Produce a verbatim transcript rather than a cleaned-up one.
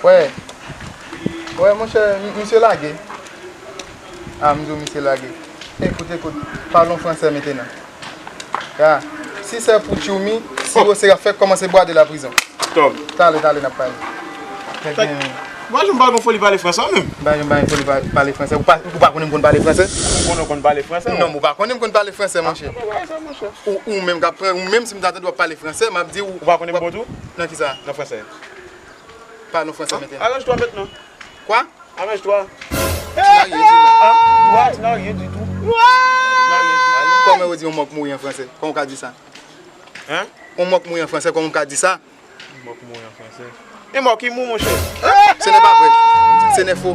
Wè, wè, monchè, m- misye lage. A, m di w misye lage. Ekout, ekout, pale yon fransè mentenan. Ya, si se pou Tchoumi, si yo se ap fèk kòmanse bwade la prizon. Tòg. Tale, tale, n ap pale. Fèk gen. Mwen, jan m pa gen foli pale fransè, menm. M pa gen, m pa gen foli pa- pale fransè. Ou pa, ou pa konnen m konn pale fransè? Ou konnen w konn pale fransè? Non, ou pa konnen m konn pale fransè, monchè. Ou, ou menm k ap pran, ou menm si m ta tande w ap pale fransè, m ap di ou. Ou pa konnen m bon tou? Nan ki sa? Nan fransè. Pale yon fransè mentenan. Aranj twa mentnan. Kwa? Aranj twa. Ti nan ryen, ti nan. Ah, twa, ti nan ryen ditou. Kòman yo di yon mòg mouri an fransè? Kòman w ka di sa? Hein? Yon mòg mouri an fransè, kòman w ka di sa? Mòg mouri an fransè. E mò ki mou, monchè. Ce n'est pas vrai. Ce n'est faux.